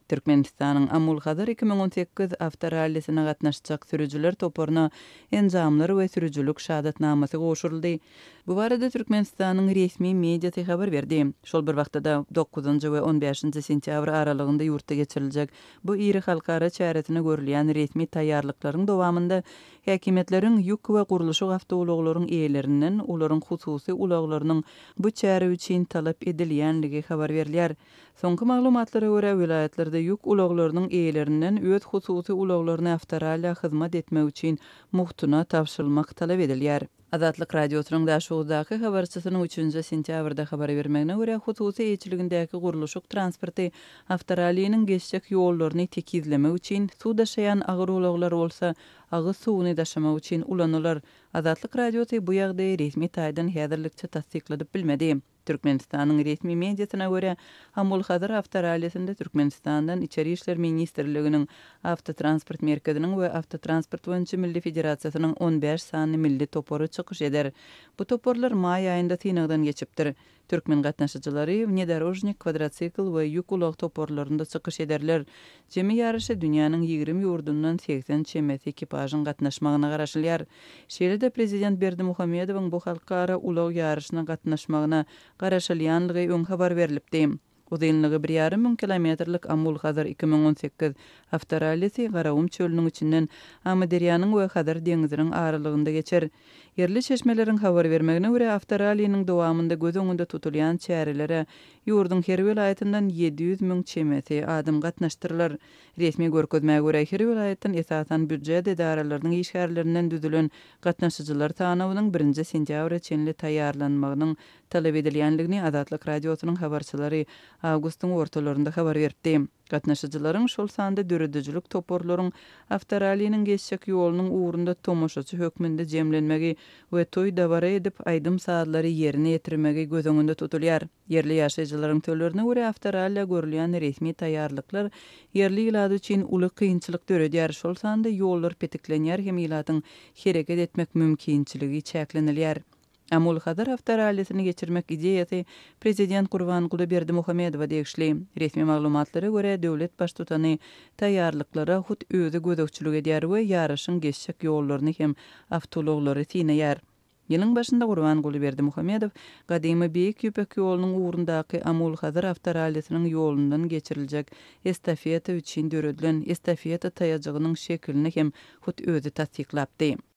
Türkmenistanyň Amul-Hazar 2018 awtorallisine gatnaşjak sürüjiler toparyna enjamlar we sürüjilik şahadatnamasy gowşuryldy. Bu barada Türkmenistanyň resmi mediasy habar berdi. Şol bir wagtda-da, dokuzynjy we on bäşinji sentýabr aralygynda ýurtda geçiriljek bu iri halkara çäresine görülýän resmi taýýarlyklaryň dowamynda häkimiýetleriň ýük we gurluşyk awtoulaglaryň eýelerinden olaryň hususy ulaglarynyň bu çäre üçin talap edilýänligi habar berilýär. Soňky maglumatlara görä, welaýatlarda ýük ulaglarynyň eýelerinden öz hususy ulaglaryny awtorallä hyzmat etmek üçin mugtuna tabşyrylmak talap edilýär. Azatlyk Radiosynyň Daşoguzdaky habarçysynyň üçünji sentýabrda habar bermegine görä, hususy eýeçiligindäki gurluşyk transporty awtoralliniň geçjek ýollaryny tekizlemek üçin, suw daşaýan agyr ulaglar bolsa agyz suwuny daşamak üçin ulanylar. Azatlyk Radiosy bu ýagdaýy resmi taýdan häzirlikçe tassykladyp bilmedi. Türkmenistanyň resmi mediasyna görä, Amul-Hazar awtorallisinde Türkmenistandan Içeri işler ministrliginiň Awtotransport merkeziniň we Awtotransport boýunça milli federasiýasynyň 15 sany milli topary çykyş eder. Bu toparlar maý aýynda synagdan geçipdir. Türkmen gatnaşyjylary wnedorožnik, kwadrosikl we ýük ulag toparlarynda çykyş ederler. Jemi ýaryşa dünýäniň 20 ýurdundan 80 çemesi ekipažyň gatnaşmagyna garaşylýar. Şeýle-de prezident Berdimuhamedowyň bu halkara ulag ýaryşyna gatnaşmagyna garaşylýanlygy öň habar berlipdi. Uzynlygy bir ýarym müň kilometrlik Amul-Hazar 2018 awtorallisi Garagum çölüniň içinden Amyderýanyň we Hazar deňziniň aralygynda geçer. Ýerli çeşmeleriň habar bermegine görä, awtoralliniň dowamynda göz öňünde tutulýan çärelere ýurduň her welaýatyndan 700 müň çemesi adam gatnaşdyrylar. Resmi görkezmä görä, her welaýatdan esasan býujet edaralarynyň işgärlerinden düzülen gatnaşyjylar sanawynyň birinji sentýabra çenli taýýarlanmagynyň talap edilýändigini Azatlyk Radiosynyň habarçylary awgustyň ortalarynda habar beripdi. Gatnaşyjylaryň, şol sanda döredijilik toparlaryň awtoralliniň geçjek ýolunyň ugrunda tomaşaçy hökmünde jemlenmegi we toý-dabara edip, aýdym-sazlary ýerine ýetirmegi göz öňünde tutulýar. Ýerli ýaşaýjylaryň sözlerine görä, awtorallä görülýän resmi taýýarlyklar ýerli ilat üçin uly kynçylyk döredýär, şol sanda ýollar petiklenýär hem ilatyň hereket etmek mümkinçiligi çäklenilýär. Amul-Hazar awtorallisini geçirmek ideýasy prezident Gurbanguly Berdimuhamedowa degişli. Resmi maglumatlara görä, döwlet baştutany taýýarlyklara hut özi gözegçilik edýär we ýaryşyň geçjek ýollaryny hem awtoulaglary synaýar. Ýylyň başynda Gurbanguly Berdimuhamedow gadymy Beýik Ýüpek ýolunyň ugrundaky Amul-Hazar awtorallisiniň ýolundan geçiriljek estafeta üçin döredilen estafeta taýajygynyň şekilini hem hut özi tassyklapdy.